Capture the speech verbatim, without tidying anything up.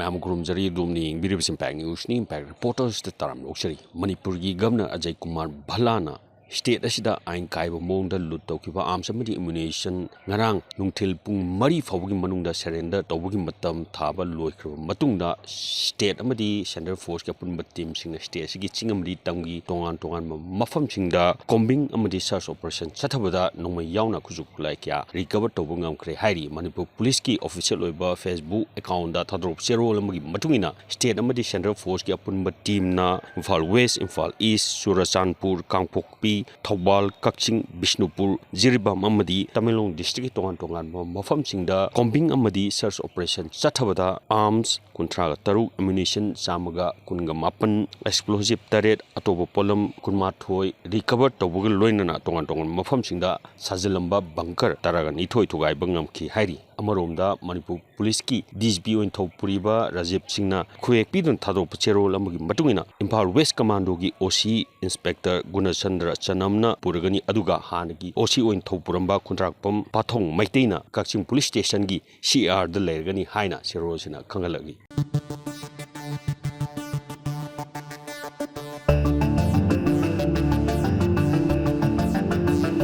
ꯃꯌꯥꯝ ꯈꯨꯔꯨꯝꯖꯔꯤ꯫ ꯑꯗꯣꯝꯅ ꯌꯦꯡꯕꯤꯔꯤꯕꯁꯤ Impact News ꯅꯤ꯫ Impact Reporters ꯇ ꯇꯔꯥꯝꯅ ꯑꯣꯛꯆꯔꯤ꯫ ꯃꯅꯤꯄꯨꯔꯒꯤ Governor ꯑꯖꯌ ꯀꯨꯃꯥꯔ ꯚꯜꯂꯥꯅ state ꯑꯁꯤꯗ ꯑꯥꯏꯟ ꯀꯥꯏꯕ ꯃꯑꯣꯡꯗ loot ꯇꯧꯈꯤꯕ arms ꯑꯃꯗꯤ ammunition ꯉꯔꯥꯡ ꯅꯨꯡꯊꯤꯜ ꯄꯨꯡ ꯃꯔꯤ ꯐꯥꯎꯕꯒꯤ ꯃꯅꯨꯡꯗ surrender ꯇꯧꯕꯒꯤ ꯃꯇꯝ ꯊꯥꯕ ꯂꯣꯏꯈ꯭ꯔꯕ ꯃꯇꯨꯡꯗ, state ꯑꯃꯗꯤ central force ꯀꯤ ꯑꯄꯨꯟꯕ team ꯁꯤꯡꯅ state ꯑꯁꯤꯒꯤ ꯆꯤꯡ ꯑꯃꯗꯤ ꯇꯝꯒꯤ ꯇꯣꯉꯥꯟ ꯇꯣꯉꯥꯟꯕ ꯃꯐꯝꯁꯤꯡꯗ combing ꯑꯃꯗꯤ search operation ꯆꯠꯊꯕꯗ ꯅꯣꯡꯃꯩ ꯌꯥꯎꯅ ꯈꯨꯠꯁꯨ ꯈꯨꯠꯂꯥꯏ ꯀꯌꯥ recover ꯇꯧꯕ ꯉꯝꯈ꯭ꯔꯦ ꯍꯥꯏꯔꯤ꯫ ꯃꯅꯤꯄꯨꯔ Police ꯀꯤ official ꯑꯣꯏꯕ Facebook account ꯇ ꯊꯥꯗꯣꯔꯛꯄ ꯆꯦꯔꯣꯜ ꯑꯃꯒꯤ ꯃꯇꯨꯡ ꯏꯟꯅ, state ꯑꯃꯗꯤ central force ꯀꯤ ꯑꯄꯨꯟꯕ team ꯅ ꯏꯝꯐꯥꯜ West, ꯏꯝꯐꯥꯜ East, ꯆꯨꯔꯆꯥꯟꯄꯨꯔ, ꯀꯥꯡꯄꯣꯛꯄꯤ, ꯊꯧꯕꯥꯜ, ꯀꯛꯆꯤꯡ, ꯕꯤꯁꯅꯨꯄꯨꯔ, ꯖꯤꯔꯤꯕꯥꯝ ꯑꯃꯗꯤ ꯇꯃꯦꯡꯂꯣꯡ district ꯀꯤ ꯇꯣꯉꯥꯟ ꯇꯣꯉꯥꯟꯕ ꯃꯐꯝꯁꯤꯡꯗ combing ꯑꯃꯗꯤ search operation ꯆꯠꯊꯕꯗ arms ꯀꯨꯟꯊ꯭ꯔꯥꯒ ꯇꯔꯨꯛ, ammunition ꯆꯥꯝꯃꯒ ꯀꯨꯟꯒ ꯃꯥꯄꯟ, explosive ꯇꯔꯦꯠ, ꯑꯇꯣꯞꯄ ꯄꯣꯠꯂꯝ ꯀꯨꯟꯃꯥꯊꯣꯏ recover ꯇꯧꯕꯒ ꯂꯣꯏꯅꯅ ꯇꯣꯉꯥꯟ ꯇꯣꯉꯥꯟꯕ ꯃꯐꯝꯁꯤꯡꯗ ꯁꯥꯖꯤꯜꯂꯝꯕ bunker ꯇꯔꯥꯒ ꯅꯤꯊꯣꯏ ꯊꯨꯒꯥꯏꯕ ꯉꯝꯈꯤ ꯍꯥꯏꯔꯤ꯫ ꯑꯃꯔꯣꯝꯗ, ꯃꯅꯤꯄꯨꯔ Police ꯀꯤ D G P ꯑꯣꯏꯅ ꯊꯧ ꯄꯨꯔꯤꯕ ꯔꯥꯖꯤꯕ ꯁꯤꯡꯅ ꯈꯨꯌꯦꯛ ꯄꯤꯗꯨꯅ ꯊꯥꯗꯣꯔꯛꯄ ꯆꯦꯔꯣꯜ ꯑꯃꯒꯤ ꯃꯇꯨꯡ ꯏꯟꯅ, ꯏꯝꯐꯥꯜ West Commando ꯒꯤ O C Inspector ꯒꯨꯅꯆꯟꯗ꯭ꯔ ꯆꯅꯝꯅ ꯄꯨꯔꯒꯅꯤ, ꯑꯗꯨꯒ ꯍꯥꯟꯅꯒꯤ O C ꯑꯣꯏꯅ ꯊꯧ ꯄꯨꯔꯝꯕ ꯈꯨꯟꯗ꯭ꯔꯥꯛꯄꯝ ꯄꯥꯊꯣꯡ ꯃꯩꯇꯩꯅ ꯀꯛꯆꯤꯡ Police Station ꯒꯤ C R ꯗ ꯂꯩꯔꯒꯅꯤ ꯍꯥꯏꯅ ꯆꯦꯔꯣꯜꯁꯤꯅ ꯈꯪꯍꯜꯂꯛꯂꯤ꯫